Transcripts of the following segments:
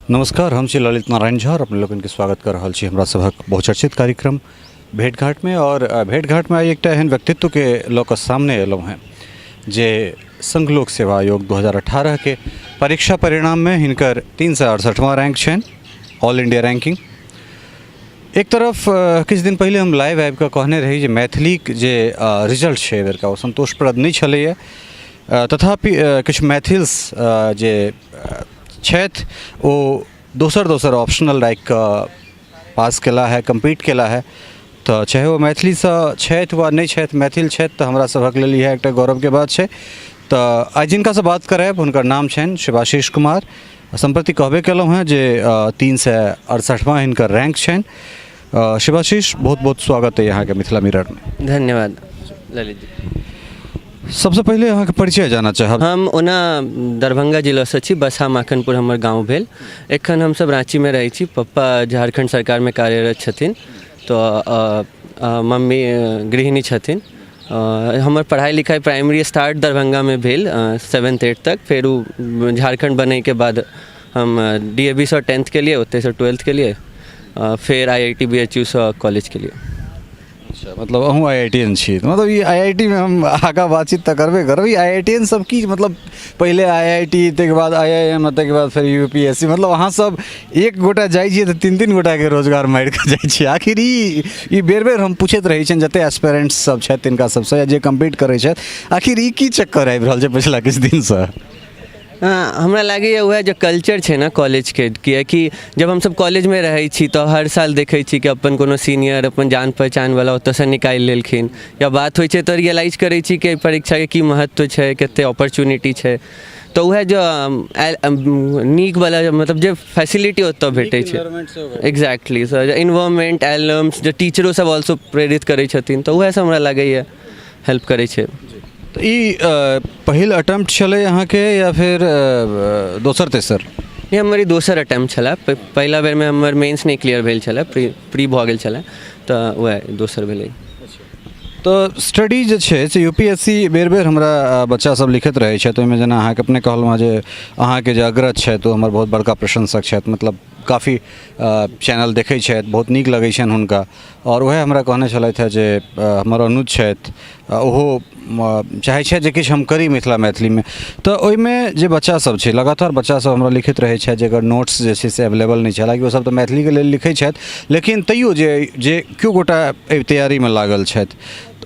नमस्कार, हम छी ललित नारायण झा और अपने लोकनिके स्वागत कर रहल छी हमरा सभक बहुचर्चित कार्यक्रम भेंटघाटमे। और भेंटघाटमे आइ एकटा एहन व्यक्तित्वके लऽ कऽ सामने एलहुँ हेँ जे संघ लोक सेवा आयोग 2018 के परीक्षा परिणाममे हिनकर 368वां रैंक छनि, ऑल इंडिया रैंकिंग। एक तरफ किछु दिन पहिले हम लाइव आबि कऽ कहने रही जे मैथिलीक जे रिजल्ट छै एहि बेरका ओ सन्तोषप्रद नहि छलैए, तथापि किछु मैथिल्स जे छथि ओ दोसर दोसर ऑप्शनल राखि कऽ पास केला है, कम्पीट केला है। तऽ चाहे ओ मैथिलीसँ छथि वा नहि छथि, मैथिल छथि तऽ हमरा सभक लेल इएह एकटा गौरवके बात छै। तऽ आइ जिनकासँ बात करायब हुनकर नाम छनि शिवाशीष कुमार। सम्प्रति कहबे केलहुँ हेँ जे 368वां हिनकर रैंक छनि। शिवाशीष, बहुत बहुत स्वागत अइ अहाँके मिथिला मिररमे। धन्यवाद ललित जी। सबसँ पहिले अहाँके परिचय जानऽ चाहब। हम ओना दरभंगा जिलासँ छी, बसहा माखनपुर हमर गाँव भेल। एखन हमसब राँचीमे रहै छी। पप्पा झारखण्ड सरकारमे कार्यरत छथिन तऽ मम्मी गृहिणी छथिन। हमर पढ़ाइ लिखाइ प्राइमरी स्टार्ट दरभंगामे भेल सेवेन्थ एट तक। फेर ओ झारखण्ड बनैके बाद हम डी ए वी सँ टेंथ केलियै, ओतहिसँ ट्वेल्थ केलियै, फेर I I T B H U सँ कॉलेज केलियै। अच्छा, मतलब अहूँ आई I T N छी। मतलब ई आई I T मे हम आगाँ बातचीत तऽ करबे करब। ई आई I T N सब की मतलब, पहिले आई I T, ताहिके बाद आई I am, ताहिके बाद फेर यू पी एस सी, मतलब अहाँ सब एक गोटा जाइ छियै तऽ तीन तीन गोटाके रोजगार मारि कऽ जाइ छियै। आखिर ई बेर बेर हम पूछैत रहै छियनि जते एस्पेरेंट्स सब छथि तिनका सबसँ या जे कम्पीट करै छथि, आखिर ई की चक्कर आबि रहल छै पछिला किछु दिनसँ? हमरा लागैए उएह जे कल्चर छै ने कॉलेजके, किएकि जब हमसब कॉलेजमे रहै छी तऽ हर साल देखै छी कि अपन कोनो सीनियर, अपन जान पहचानवला ओतऽसँ निकालि लेलखिन या बात होइ छै तऽ रियलाइज करै छी कि एहि परीक्षाके की महत्व छै, कतेक ऑपर्च्युनिटी छै। तऽ उएह जे नीकवला मतलब जे फैसिलिटी ओतऽ भेटै छै, एक्जैक्टली सर, इन्वायरमेन्ट, एलम्स, जे टीचरो सब ऑल्सो प्रेरित करै छथिन, तऽ उएहसँ हमरा लागैए हेल्प करै छै। तऽ ई पहिल अटेम्प्ट छलै अहाँके या फेर दोसर तेसर? नहि, हमर ई दोसर अटेम्प्ट छलै। पहिला बेरमे हमर मेन्स नहि क्लियर भेल छलै, प्री भऽ गेल छलै, तऽ वएह दोसर भेलै। तऽ स्टडी जे छै से यू पी एस सी बेर बेर हमरा बच्चासभ लिखैत रहै छथि, ओहिमे जेना अहाँके अपने कहलहुँ हँ जे अहाँके जे अग्रज छथि ओ हमर बहुत बड़का प्रशंसक छथि, मतलब काफी चैनल देखै छथि, बहुत नीक लगै छनि हुनका। आओर वएह हमरा कहने छलथि हँ जे हमर अनुज छथि, ओहो चाहै छथि जे किछु हम करी मिथिला मैथिलीमे। तऽ ओहिमे जे बच्चासभ छै, लगातार बच्चासभ हमरा लिखैत रहै छथि जेकर नोट्स जे छै से अवेलेबल नहि छै। हालाँकि ओसभ तऽ मैथिलीके लेल लिखै छथि, लेकिन तैओ जे जे केओ गोटा एहि तैयारीमे लागल छथि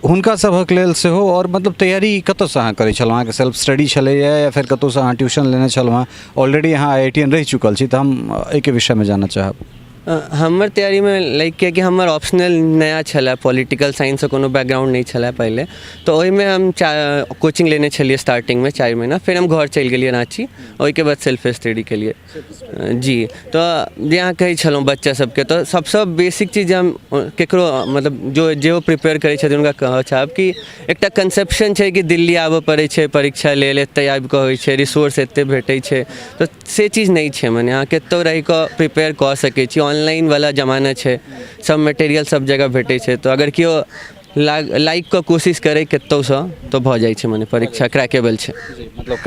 हुनका सभक लेल सेहो। आओर मतलब तैयारी कतऽसँ अहाँ करै छलहुँ? अहाँके सेल्फ स्टडी छलैए या फेर कतहुसँ अहाँ ट्यूशन लेने छलहुँ हँ? ऑलरेडी अहाँ आई I T N रहि चुकल छी तऽ हम एहिके विषयमे जानऽ चाहब। हमर तैयारीमे लाइक कियाकि हमर ऑप्शनल नया छलए, पॉलिटिकल साइंससँ कोनो बैकग्राउंड नहि छलए पहिले, तऽ ओहिमे हम कोचिंग लेने छलियै स्टार्टिंगमे 4 महीना। फेर हम घर चलि गेलियै राँची, ओहिके बाद सेल्फ स्टडी केलियै जी। तऽ जे अहाँ कहै छलहुँ बच्चा सबके, तऽ सबसँ बेसिक चीज जे हम ककरो मतलब जो जे प्रिपेयर करै छथिन हुनका कहऽ चाहब कि एकटा कंसेप्शन छै कि दिल्ली आबऽ पड़ै छै परीक्षा लेल, एतऽ आबि कऽ होइ छै, रिसोर्स एते भेटै छै, तऽ से चीज नहि छै। मने अहाँ कतहु रहिकऽ प्रिपेयर कऽ सकै छी। ऑनलाइनवला जमाना छै, सब मटेरियल सब जगह भेटै छै, तऽ अगर केओ लागि कऽ कोशिश करै कतहुसँ तऽ भऽ जाइ छै, मने परीक्षा क्रैकेबल छै। मतलब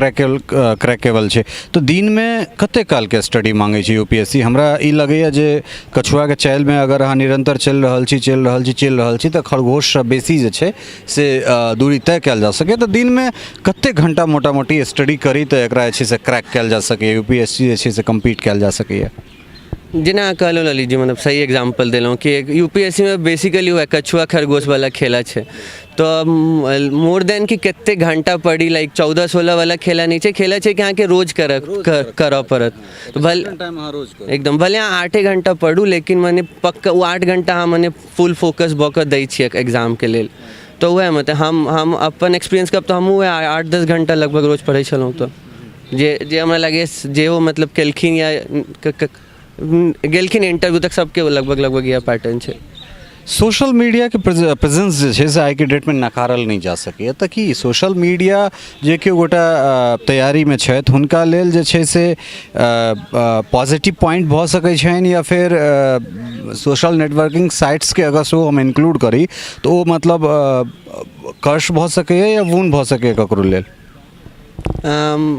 क्रैकेबल छै। तऽ दिनमे कते कालके स्टडी माँगै छै यू पी एस सी? हमरा ई लगैए जे कछुआके चालिमे अगर अहाँ निरन्तर चलि रहल छी, चलि रहल छी, चलि रहल छी, तऽ खरगोशसँ बेसी जे छै से दूरी तय कयल जा सकैए। तऽ दिनमे कतेक घण्टा मोटा मोटी स्टडी करी तऽ एकरा जे छै से क्रैक कयल जा सकैए, यू पी एस सी जे छै से कम्पीट कयल जा सकैए? जेना अहाँ कहलहुँ ललित जी, मतलब सही एग्जाम्पल देलहुँ कि यू पी एस सी मे बेसिकली वएह कछुआ खरगोशवला खेला छै। तऽ मोर देन कि कतेक घण्टा पढ़ी, लाइक 14-16 वाला खेला नहि छै। खेला छै कि अहाँके रोज करऽ करऽ पड़त। तऽ भले एकदम भले अहाँ 8 घण्टा पढ़ू, लेकिन मने पक्का ओ 8 घण्टा अहाँ मने फुल फोकस भऽ कऽ दै छियै एग्जामके लेल। तऽ वएह मतलब हम अपन एक्सपीरियंस कहब तऽ हमहूँ वएह 8-10 घण्टा लगभग रोज पढ़ै छलहुँ। तऽ जे जे हमरा लागैए जे ओ मतलब केलखिन या गेलखिन इंटरव्यू तक, सबके लगभग लगभग इएह पैटर्न छै। सोशल मीडियाके प्रेजेंस जे छै से आइके डेटमे नकारल नहि जा सकैए। तऽ की सोशल मीडिया जे केओ गोटा तैयारीमे छथि हुनका लेल जे छै से पॉजिटिव पॉइंट भऽ सकै छनि, या फेर सोशल नेटवर्किंग साइट्सके अगर सेहो हम इन्क्लूड करी तऽ ओ मतलब कर्ष भऽ सकैए या वून भऽ सकैए ककरो लेल?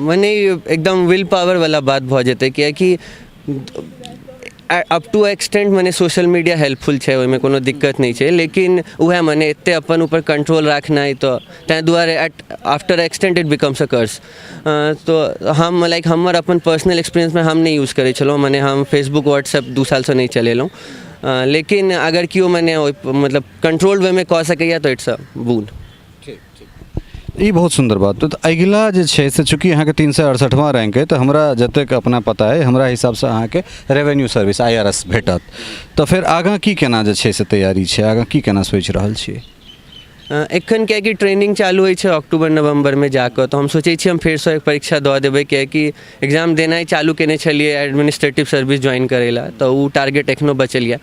मने एकदम will पावरवला बात भऽ जेतै, किएकि अप टू एक्सटेंट मने सोशल मीडिया हेल्पफुल छै, ओहिमे कोनो दिक्कत नहि छै, लेकिन उएह मने एतेक अपन ऊपर कंट्रोल राखनाइ तऽ ताहि दुआरे at after extent it becomes a curse. तऽ हम लाइक हमर अपन पर्सनल एक्सपीरियंसमे हम नहि यूज करै छलहुँ, मने हम फेसबुक व्हाट्सएप 2 सालसँ नहि चलेलहुँ। लेकिन अगर केओ मने ओहि मतलब कंट्रोल वेमे कऽ सकैए तऽ it's a बून। ई बहुत सुन्दर बात। तऽ अगिला जे छै से चूँकि अहाँके 368वाँ रैंक अइ, तऽ हमरा जतेक अपना पता अइ, हमरा हिसाबसँ अहाँके रेवेन्यू सर्विस आईआरएस भेटत। तऽ फेर आगाँ की केना जे छै से तैयारी छै, आगाँ की केना सोचि रहल छियै? एखन कियाकि ट्रेनिंग चालू होइ छै अक्टूबर नवम्बरमे जाकऽ, तऽ हम सोचै छी हम फेरसँ एक परीक्षा दऽ देबै, कियाकि एग्जाम देनाइ चालू केने छलियै एडमिनिस्ट्रेटिव सर्विस ज्वाइन करै लए, तऽ ओ टारगेट एखनो बचल यऽ।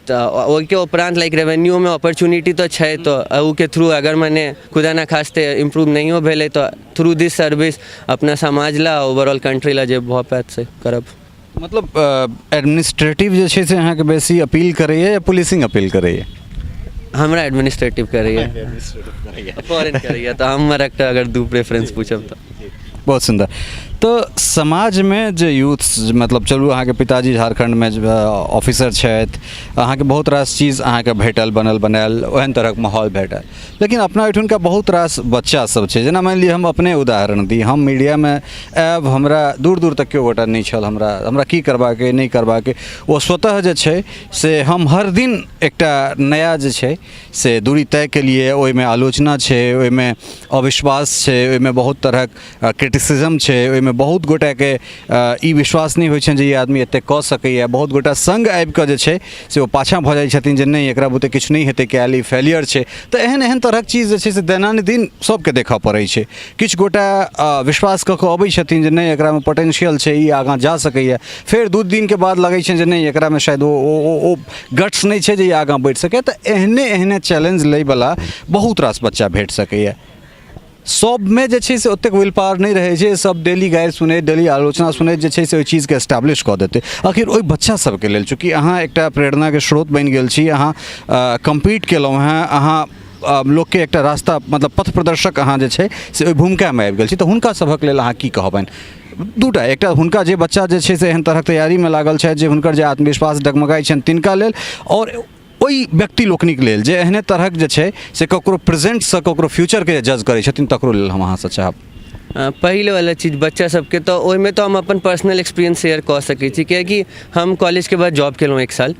तऽ ओहिके उपरान्त लाइक रेवेन्यूमे अपॉर्चुनिटी तऽ छै, तऽ ओहिके थ्रू अगर मने खुदा ना खास्ते इम्प्रूव नहियो भेलै, तऽ थ्रू दिस सर्विस अपना समाज लए, ओवरऑल कंट्री लए जे भऽ पायत से करब। मतलब एडमिनिस्ट्रेटिव जे छै से अहाँके बेसी अपील करैए या पुलिसिंग अपील करैए? हमरा एडमिनिस्ट्रेटिव करैए, फॉरेन करैए, तऽ हमर एकटा अगर दू प्रेफरेंस पूछब तऽ। बहुत सुन्दर। तऽ समाजमे जे यूथ, मतलब चलू अहाँके पिताजी झारखण्डमे ऑफिसर छथि, अहाँके बहुत रास चीज अहाँके भेटल, बनल बनायल ओहन तरहक माहौल भेटल, लेकिन अपना ओहिठुनका बहुत रास बच्चा सब छै, जेना मानि लिअ हम अपने उदाहरण दी, हम मीडियामे आयब, हमरा दूर दूर तक केओ गोटा नहि छल, हमरा हमरा की करबाक अइ, नहि करबाक अइ, ओ स्वतः जे छै से हम हर दिन एकटा नया जे छै से दूरी तय केलिए। ओहिमे आलोचना छै, ओहिमे अविश्वास छै, ओहिमे बहुत तरहक क्रिटिसिज्म छै, ओहिमे बहुत गोटाके ई विश्वास नहि होइ छनि जे ई आदमी एतेक कऽ सकैए। बहुत गोटा सङ्ग आबिकऽ जे छै से ओ पाछाँ भऽ जाइ छथिन जे नहि, एकरा बुते किछु नहि हेतै कयल, ई फेलियर छै। तऽ एहन एहन तरहक चीज जे छै से दैनन्दिन सभके देखऽ पड़ै छै। किछु गोटा विश्वास कऽ कऽ अबै छथिन जे नहि, एकरामे पोटेंशियल छै, ई आगाँ जा सकैए। फेर 2 दिनके बाद लगै छनि जे नहि, एकरामे शायद ओ ओ ओ ओ गट्स नहि छै जे ई आगाँ बढ़ि सकैए। तऽ एहने एहने चैलेंज लैवला बहुत रास बच्चा भेट सकैए। सभमे जे छै से ओतेक will power नहि रहै छै। सभ डेली गारि सुनैत, डेली आलोचना सुनैत जे छै से ओहि चीजके एस्टाब्लिश कऽ देतै। आखिर ओहि बच्चा सभके लेल, चूँकि अहाँ एकटा प्रेरणाके स्रोत बनि गेल छी, अहाँ कम्पीट केलहुँ हेँ, अहाँ लोकके एकटा रास्ता, मतलब पथ प्रदर्शक अहाँ जे छै से ओहि भूमिकामे आबि गेल छी, तऽ हुनका सभक लेल अहाँ की कहबनि? दूटा, एकटा हुनका जे बच्चा जे छै से एहन तरहक तैयारीमे लागल छथि, जे हुनकर जे आत्मविश्वास डगमगाइ छनि तिनका लेल, आओर ओहि व्यक्ति लोकनिक लेल जे एहने तरहक जे छै से ककरो प्रेजेंटसँ ककरो फ्यूचरके जज करै छथिन, तकरो लेल हम अहाँसँ चाहब। पहिलवला चीज बच्चा सबके, तऽ ओहिमे तऽ हम अपन पर्सनल एक्सपीरियंस शेयर कऽ सकै छी, कियाकि हम कॉलेजके बाद जॉब केलहुँ एक साल,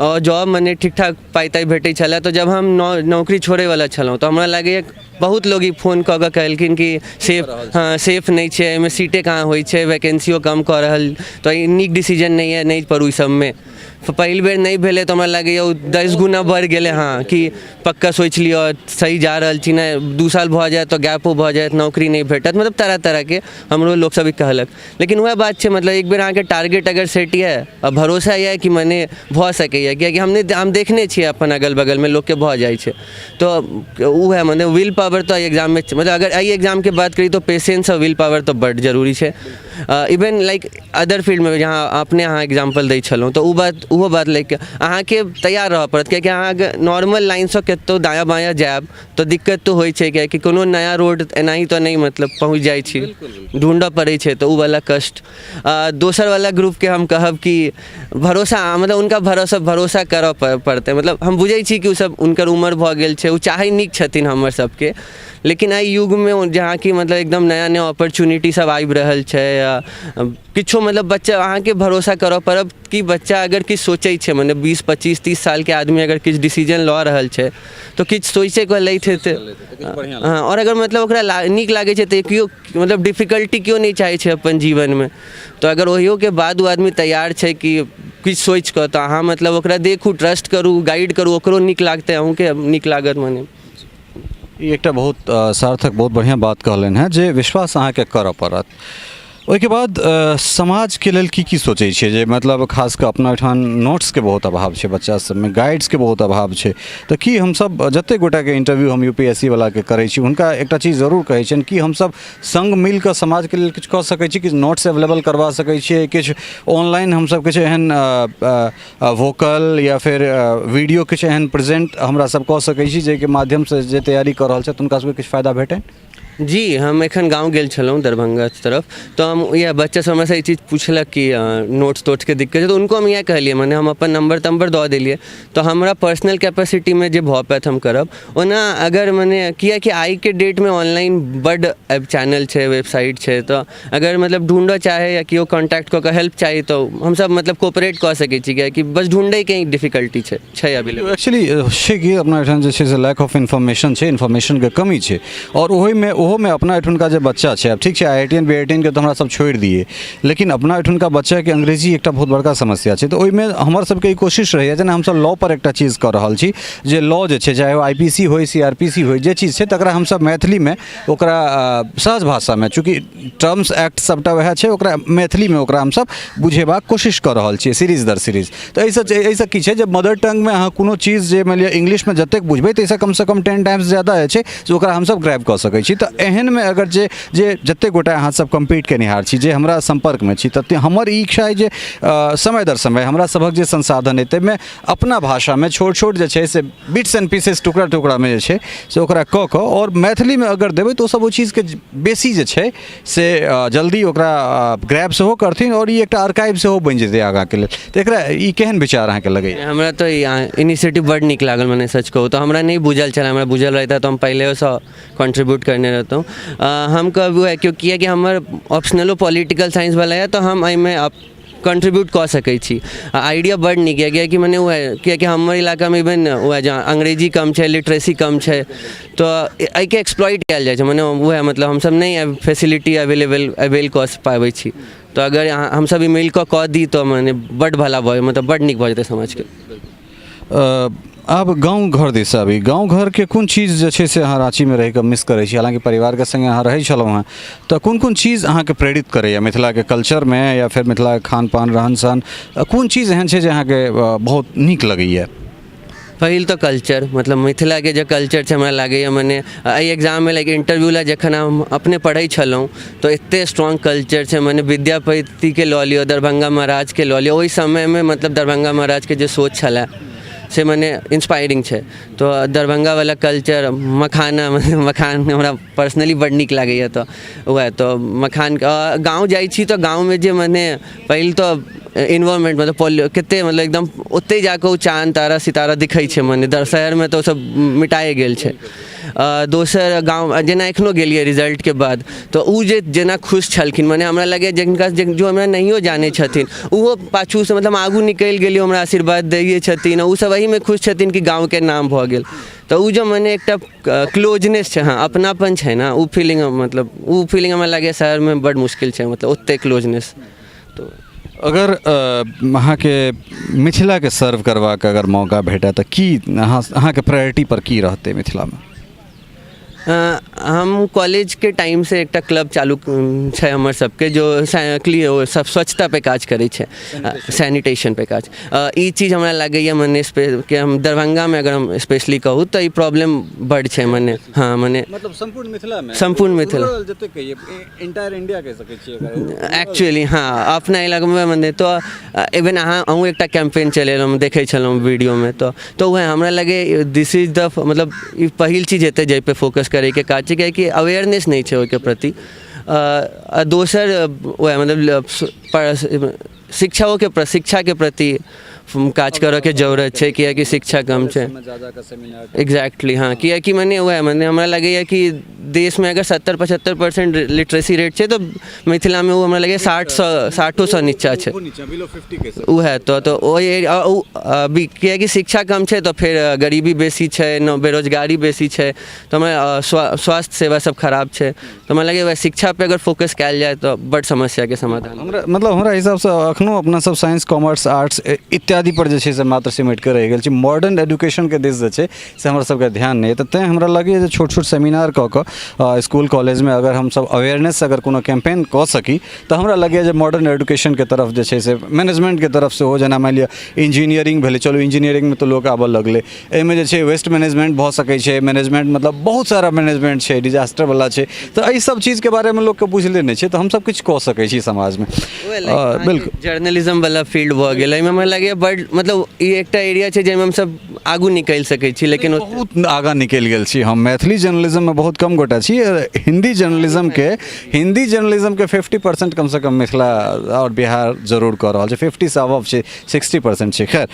आओर जॉब मने ठीक ठाक पाइ ताइ भेटै छलै। तऽ जब हम नौकरी छोड़ैवला छलहुँ, तऽ हमरा लागैए बहुत लोग ई फोन कऽ कऽ कहलखिन कि सेफ, हँ, सेफ नहि छै, एहिमे सीटे कहाँ होइ छै, वैकेन्सियो कम कऽ रहल, तऽ ई नीक डिसीजन नहि यऽ, नहि पढ़ू ई सबमे। पहिल बेर नहि भेलै तऽ हमरा लागैए ओ 10 गुना बढ़ि गेलै। हँ, कि पक्का सोचि लिअ, सही जा रहल छी ने, 2 साल भऽ जायत तऽ गैपो भऽ जायत, नौकरी नहि भेटत, मतलब तरह तरहके हमरो लोकसभ ई कहलक। लेकिन वएह बात छै, मतलब एक बेर अहाँके टारगेट अगर सेट यऽ आ भरोसा यऽ कि मने भऽ सकैए, कियाकि हम नहि, हम देखने छियै अपन अगल बगलमे लोकके भऽ जाइ छै, तऽ ओ है मने will power तऽ एग्जाममे, मतलब अगर एहि एग्जामके बात करी तऽ पेशेंस आओर will power तऽ बड्ड जरूरी छै। इवन लाइक अदर फील्डमे जहाँ अपने अहाँ एग्जाम्पल दै छलहुँ, तऽ ओ बात, ओहो बात लाइक अहाँके तैयार रहऽ पड़त, कियाकि अहाँके नॉर्मल लाइनसँ कतहु दायाँ बायाँ जायब तऽ दिक्कत तऽ होइ छै, कियाकि कोनो नया रोड एनाही तऽ नहि मतलब पहुँच जाइ छी, ढूँढऽ पड़ै छै, तऽ ओ वाला कष्ट। दोसरवला ग्रुपके हम कहब कि भरोसा, मतलब हुनका भरोसा भरोसा करऽ पड़तै। मतलब हम बुझै छी कि ओसभ, हुनकर उमर भऽ गेल छै, ओ चाहै नीक छथिन हमर सबके, लेकिन एहि युगमे जहाँ कि मतलब एकदम नया नया अपॉर्चुनिटी सब आबि रहल छै, किछो मतलब बच्चा, अहाँके भरोसा करऽ पड़त कि बच्चा अगर किछु सोचै छै, मने 20, 25, 30 सालके आदमी अगर किछु डिसीजन लऽ रहल छै तऽ किछु सोचिके लैत हेतै। हँ, आओर अगर मतलब ओकरा नीक लागै छै तऽ केओ मतलब डिफिकल्टी केओ नहि चाहै छै अपन जीवनमे, तऽ अगर ओहियोके बाद ओ आदमी तैयार छै कि किछु सोचि कऽ, तऽ अहाँ मतलब ओकरा देखू, ट्रस्ट करू, गाइड करू, ओकरो नीक लागतै, अहूँके नीक लागत मने। ई एकटा बहुत सार्थक, बहुत बढ़िआँ बात कहलनि हेँ जे विश्वास अहाँके करऽ पड़त। ओहिके बाद समाजके लेल की की सोचै छियै, जे मतलब खास कऽ अपना ओहिठाम नोट्सके बहुत अभाव छै, बच्चा सबमे गाइड्सके बहुत अभाव छै, तऽ की हमसब जतेक गोटाके इंटरव्यू हम यूपीएससी वलाके करै छी, हुनका एकटा चीज जरूर कहै छियनि कि हमसब सङ्ग मिल कऽ समाजके लेल किछु कऽ सकै छी, किछु नोट्स एवेलेबल करबा सकै छियै, किछु ऑनलाइन हमसब किछु एहन वोकल या फेर वीडियो किछु एहन प्रेजेंट हमरा सब कऽ सकै छी जाहिके माध्यमसँ जे तैयारी कऽ रहल छथि हुनका सबके किछु फायदा भेटनि? जी, हम एखन गाँव गेल छलहुँ दरभङ्गा तरफ, तऽ हम इएह बच्चासभ हमरासँ ई चीज पुछलक कि नोट्स तोट्सके दिक्कत छै, तऽ हुनको हम इएह कहलियै, मने हम अपन नम्बर तम्बर दऽ देलियै, तऽ हमरा पर्सनल कैपेसिटीमे जे भऽ पायत हम करब। ओना अगर मने किएकि आइके डेटमे ऑनलाइन बड्ड चैनल छै, वेबसाइट छै, तऽ अगर मतलब ढूँढऽ चाहै या केओ कॉन्टैक्ट कऽ कऽ हेल्प चाही तऽ हमसभ मतलब कोऑपरेट कऽ सकै छी, किएकि बस ढूँढैके ही डिफिकल्टी छै, छै अवेलेबल। एक्चुअली छै कि अपना एहिठाम जे छै से लैक ऑफ इन्फॉर्मेशन छै, इन्फॉर्मेशनके कमी छै। आओर ओहिमे ओहोमे अपना एहिठुनका जे बच्चा छै, आब ठीक छै I I T N B I T N के तऽ हमरा सब छोड़ि दियै, लेकिन अपना एहिठुनका बच्चाके अंग्रेजी एकटा बहुत बड़का समस्या छै। तऽ ओहिमे हमर सबके ई कोशिश रहैए, जेना हमसब लॉ पर एकटा चीज कऽ रहल छी जे लॉ जे छै, चाहे ओ I P C होइ, सी आर पी सी होइ, जे चीज छै तकरा हमसब मैथिलीमे ओकरा सहज भाषामे, चूँकि टर्म्स एक्ट सबटा वएह छै, ओकरा मैथिलीमे ओकरा हमसब बुझेबाक कोशिश कऽ रहल छियै सीरीज दर सीरीज। तऽ एहिसँ एहिसँ की छै जे मदर टंगमे अहाँ कोनो चीज जे मानि लिअ इंग्लिशमे जतेक बुझबै, ताहिसँ कमसँ कम 10 टाइम्स ज्यादा जे छै से ओकरा हमसब ग्रैब कऽ सकै छी। तऽ एहनमे अगर जे जे जतेक गोटा अहाँसब कम्पीट केनिहार छी, जे हमरा सम्पर्कमे छी, तते हमर ई इच्छा अइ जे समय दर समय हमरा सभक जे संसाधन अइ ताहिमे अपना भाषामे छोट छोट जे छै से बिट्स एंड पीसेस, टुकड़ा टुकड़ामे जे छै से ओकरा कऽ कऽ आओर मैथिलीमे अगर देबै, तऽ ओसब ओहि चीजके बेसी जे छै से जल्दी ओकरा ग्रैब सेहो करथिन आओर ई एकटा आर्काइव सेहो बनि जेतै आगाँके लेल। तऽ एकरा ई केहन विचार अहाँके लगैए? हमरा तऽ ई इनिशिएटिव बड्ड नीक लागल। मने सच कहू तऽ हमरा नहि बुझल छल। हमरा बुझल रहितै तऽ हम पहिलेसँ कॉन्ट्रीब्यूट करने रहितहुँ। हम कहब वएह, किएकि हमर ऑप्शनलो पॉलिटिकल साइंसवला यऽ, तऽ हम एहिमे कंट्रीब्यूट कऽ सकै छी। आइडिया बड्ड नीक यऽ, किएकि मने वएह किएकि हमर इलाकामे इवेन वएह जहाँ अंग्रेजी कम छै, लिटरेसी कम छै, तऽ एहिके एक्सप्लॉइट कयल जाइ छै। मने वएह मतलब हमसब नहि फैसिलिटी अवेलेबल अवेल कऽ पाबै छी, तऽ अगर अहाँ हमसब ई मिलकऽ कऽ दी तऽ मने बड्ड भला भऽ मतलब बड्ड नीक भऽ जेतै समाजके। आब गाँव घर दिस आबी। गाँव घरके कोन चीज जे छै से अहाँ राँचीमे रहिकऽ मिस करै छी? हालाँकि परिवारके सङ्गे अहाँ रहै छलहुँ हेँ, तऽ कोन कोन चीज अहाँके प्रेरित करैए मिथिलाके कल्चरमे या फेर मिथिलाके खान पान, रहन सहन, कोन चीज एहन छै जे अहाँके बहुत नीक लगैए? पहिल तऽ कल्चर, मतलब मिथिलाके जे कल्चर छै, हमरा लागैए मने एहि एग्जाममे लाइक इंटरव्यू लए जखन हम अपने पढ़ै छलहुँ तऽ एतेक स्ट्रॉन्ग कल्चर छै। मने विद्यापतिके लऽ लिअ, दरभङ्गा महाराजके लऽ लिअ, ओहि समयमे मतलब दरभङ्गा महाराजके जे सोच छलए से मने इन्सपायरिंग छै। तऽ दरभङ्गावला कल्चर, मखाना, मखान हमरा पर्सनली बड्ड नीक लागैए, तऽ वएह तऽ मखान। गाँव जाइ छी तऽ गाँवमे जे मने पहिल तऽ इन्वायरमेन्ट मतलब कते मतलब एकदम ओतहि जाकऽ ओ चाँद तारा सितारा दिखै छै। मने शहरमे तऽ ओसब मिटाए गेल छै। दोसर गाँव जेना एखनो गेलियै रिजल्टके बाद तऽ ओ जे जेना खुश छलखिन, मने हमरा लगैए जिनका जो हमरा नहियो जानै छथिन ओहो पाछूसँ मतलब आगू निकलि गेलियै, हमरा आशीर्वाद दैए छथिन। ओसब एहिमे खुश छथिन कि गाँवके नाम भऽ गेल। तऽ ओ जे मने एकटा क्लोजनेस छै, हँ, अपनापन छै ने, ओ फीलिंग, मतलब ओ फीलिंग हमरा लगैए शहरमे बड्ड मुश्किल छै, मतलब ओतेक क्लोजनेस तऽ। अगर अहाँके मिथिलाके सर्व करबाक अगर मौका भेटय तऽ की अहाँके प्रायोरिटी पर की रहतै मिथिलामे? हम कॉलेजके टाइमसँ एकटा क्लब चालू छै हमर सबके, जो सब स्वच्छता पे काज करै छै, सैनिटेशन पे काज। ई चीज हमरा लागैए मने के हम दरभङ्गामे अगर हम स्पेशली कहू तऽ ई प्रॉब्लम बड्ड छै। मने हँ, मने मतलब सम्पूर्ण मिथिलामे? सम्पूर्ण मिथिला। जतेक कहियै, एंटायर इंडिया कहि सकै छियै। एक्चुअली हँ, अपना इलाकामे मने तऽ इवन अहूँ एकटा कैम्पेन चलेलहुँ, देखै छलहुँ वीडियोमे, तऽ वएह हमरा लगैए दिस is द मतलब ई पहिल चीज हेतै जाहिपर फोकस करैके काज छै, कियाकि अवेयरनेस नहि छै ओहिके प्रति। आ दोसर वएह मतलब शिक्षाओके शिक्षाके प्रति काज करऽके जरूरत छै, कियाकि शिक्षा कम छै। एग्जैक्टली, हँ, कियाकि मने वएह मने हमरा लगैए कि देशमे अगर 70-75% लिटरेसी रेट छै तऽ मिथिलामे ओ हमरा लगैए 60सँ 60ओसँ नीचा छै। उएह तऽ ओहि कियाकि शिक्षा कम छै तऽ फेर गरीबी बेसी छै ने, बेरोजगारी बेसी छै, तऽ हमरा स्वास्थ्य सेवा सब खराब छै। तऽ हमरा लगैए वएह शिक्षापर अगर फोकस कयल जाय तऽ बड्ड समस्याके समाधान। हमरा मतलब हमरा हिसाबसँ एखनो अपना सब साइंस, कॉमर्स, आर्ट्स इत्यादि पर जे छै से मात्र सिमटि कऽ रहि गेल छी। मॉडर्न एजुकेशनके दिस जे छै से हमर सबके ध्यान नहि। तऽ तैँ हमरा लगैए जे छोट छोट सेमिनार कऽ कऽ इसकुल कॉलेजमे अगर हमसब अवेयरनेस अगर कोनो कैम्पेन कऽ सकी तऽ हमरा लगैए जे मॉडर्न एजुकेशनके तरफ जे छै से मैनेजमेन्टके तरफ सेहो, जेना मानि लिअ इंजीनियरिंग भेलै, चलू इंजीनियरिंगमे तऽ लोक आबऽ लगलै, एहिमे जे छै वेस्ट मैनेजमेंट भऽ सकै छै, मैनेजमेंट मतलब बहुत सारा मैनेजमेंट छै, डिजास्टरवला छै, तऽ एहि सब चीजके बारेमे लोकके बुझले नहि छै। तऽ हमसब किछु कऽ सकै छी समाजमे। बिल्कुल, जर्नलिज्म वाला फील्ड भऽ गेल, एहिमे हमरा लगैए बड्ड बड मतलब ई एकटा एरिया छै जाहिमे हमसब आगू निकलि सकै छी, लेकिन बहुत आगाँ निकलि गेल छी हम। मैथिली जर्नलिज्ममे बहुत कम गोटा छी, हिन्दी जर्नलिज्मके, हिन्दी जर्नलिज्मके 50% कमसँ कम मिथिला आओर बिहार जरूर कऽ रहल छै। 50सँ अबव छै, 60% छै। खैर,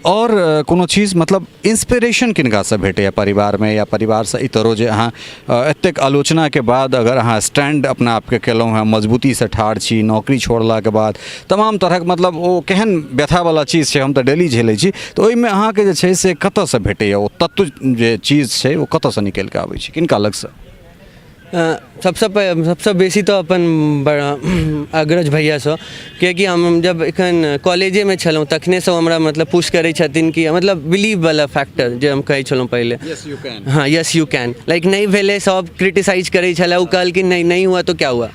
आओर कोनो चीज, मतलब इंस्पिरेशन किनकासँ भेटैए परिवारमे या परिवारसँ इतरो, जे अहाँ एतेक आलोचनाके बाद अगर अहाँ स्टैंड अपना आपके केलहुँ हेँ, मजबूतीसँ ठाढ़ छी, नौकरी छोड़लाके बाद तमाम तरहक, मतलब ओ केहन व्यथावला चीज छै, हम तऽ डेली झेलै छी, तऽ ओहिमे अहाँके जे छै से कतऽसँ भेटैए ओ तत्व, जे चीज छै ओ कतऽसँ निकलि कऽ आबै छै, किनका लगसँ? सबसँ सबसँ बेसी तऽ अपन अग्रज भैयासँ, कियाकि हम जब एखन कॉलेजेमे छलहुँ तखनेसँ हमरा मतलब पुश करै छथिन कि मतलब बिलीववला फैक्टर जे हम कहै छलहुँ पहिले। हँ, yes you can. Like नहि भेलै, सब क्रिटिसाइज करै छलै, ओ कहलखिन नहीं नहीं हुआ तो क्या हुआ,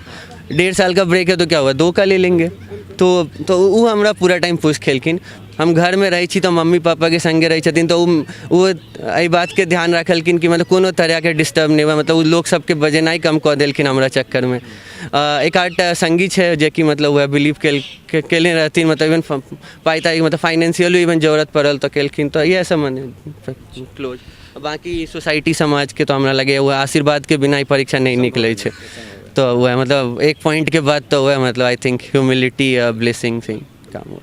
1.5 साल का ब्रेक है तो क्या हुआ, दो का ले लेंगे। तो ओ हमरा पूरा टाइम पुश केलखिन। हम घरमे रहै छी तऽ मम्मी पापाके सङ्गे रहै छथिन, तऽ ओ ओ एहि बातके ध्यान रखलखिन कि मतलब कोनो तरहके डिस्टर्ब नहि हुए। मतलब ओ लोक सबके बजेनाइ कम कऽ देलखिन हमरा चक्करमे। एक आधटा सङ्गी छै जेकि मतलब वएह बिलीव केने रहथिन, मतलब इवन पाइ ताइ, मतलब फाइनेंशियलो इवन जरूरत पड़ल तऽ केलखिन। तऽ इएह सब मने क्लोज। बाँकी सोसाइटी, समाजके तऽ हमरा लगैए वएह आशीर्वादके बिना ई परीक्षा नहि निकलै छै। तऽ वएह मतलब एक पॉइंटके बाद तऽ वएह मतलब I think humility आ ब्लेसिंग से काम हुए।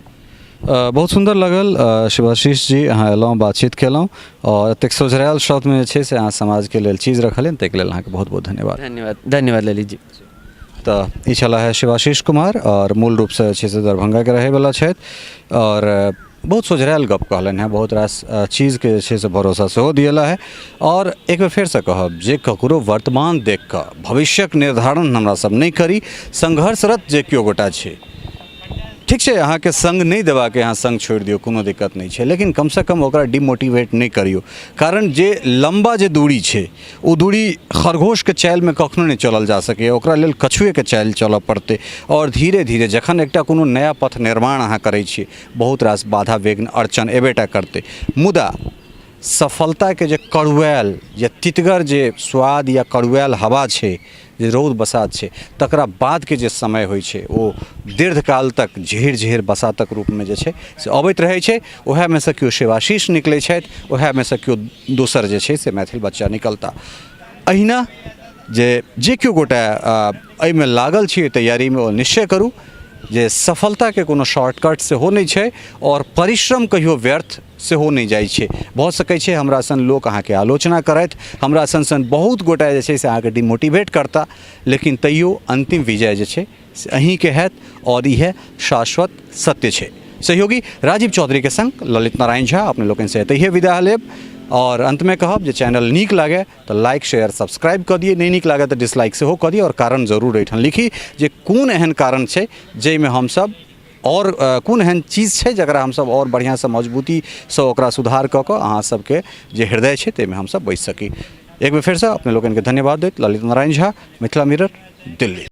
बहुत सुन्दर लागल शिवाशीष जी, अहाँ एलहुँ, बातचीत केलहुँ आओर एतेक सोझरायल शब्दमे जे छै से अहाँ समाजके लेल चीज रखलियनि, ताहिके लेल अहाँके बहुत बहुत धन्यवाद। धन्यवाद, धन्यवाद ललित जी। तऽ ई छलाह है शिवाशीष कुमार आओर मूल रूपसँ जे छै से दरभंगाके रहैवला छथि आओर बहुत सोझरायल गप कहलनि हेँ, बहुत रास चीजके जे छै से भरोसा सेहो दियेला है। आओर एक बेर फेरसँ कहब जे ककरो वर्तमान देखि कऽ भविष्यक निर्धारण हमरा सब नहि करी। संघर्षरत जे केओ गोटा छै, ठीक छै, अहाँके सङ्ग नहि देबाक अहाँ सङ्ग छोड़ि दियौ, कोनो दिक्कत नहि छै, लेकिन कमसँ कम ओकरा डिमोटिवेट नहि करियौ, कारण जे लम्बा जे दूरी छै ओ दूरी खरगोशके चालिमे कखनो नहि चलल जा सकैए, ओकरा लेल कछुएके चालि चलऽ पड़तै। आओर धीरे धीरे जखन एकटा कोनो नया पथ निर्माण अहाँ करै छियै, बहुत रास बाधा विघ्न अड़चन एबे टा करतै, मुदा सफलताके जे कड़ुआयल या तितगर जे स्वाद या कड़ुआयल हवा छै, जे रौद बसात छै, तकरा बादके जे समय होइ छै ओ दीर्घकाल तक झेर झेर बसातक रूपमे जे छै से अबैत रहै छै। ओएहमे सँ केओ शिवाशीष निकलै छथि, ओएहमे सँ केओ दोसर जे छै से मैथिल बच्चा निकलता। अहिना जे जे केओ गोटा एहिमे लागल छी तैयारीमे, ओ निश्चय करू जे सफलताके कोनो शॉर्टकट सेहो नहि छै आओर परिश्रम कहियो व्यर्थ सेहो नहि जाइ छै। भऽ सकै छै हमरा सन लोक अहाँके आलोचना करथि, हमरा सन सन बहुत गोटा जे छै से अहाँके डिमोटिवेट करता, लेकिन तैयो अन्तिम विजय जे छै से अहीँके हैत आओर इएह शाश्वत सत्य छै। सहयोगी राजीव चौधरीके सङ्ग ललित नारायण झा अपने लोकनिसँ एतहिए विदा लेब आओर अन्तमे कहब जे चैनल नीक लागै तऽ लाइक, शेयर, सब्सक्राइब कऽ दियै, नहि नीक लागै तऽ डिसलाइक सेहो कऽ दियै आओर कारण जरूर एहिठाम लिखी जे कोन एहन कारण छै जाहिमे हमसब आओर कोन एहन चीज छै जकरा हमसब आओर बढ़िआँसँ मजबूतीसँ ओकरा सुधार कऽ कऽ अहाँ सबके जे हृदय छै ताहिमे हमसब बैस सकी। एक बेर फेरसँ अपने लोकनिके धन्यवाद दैत ललित नारायण झा, मिथिला मिरर, दिल्ली।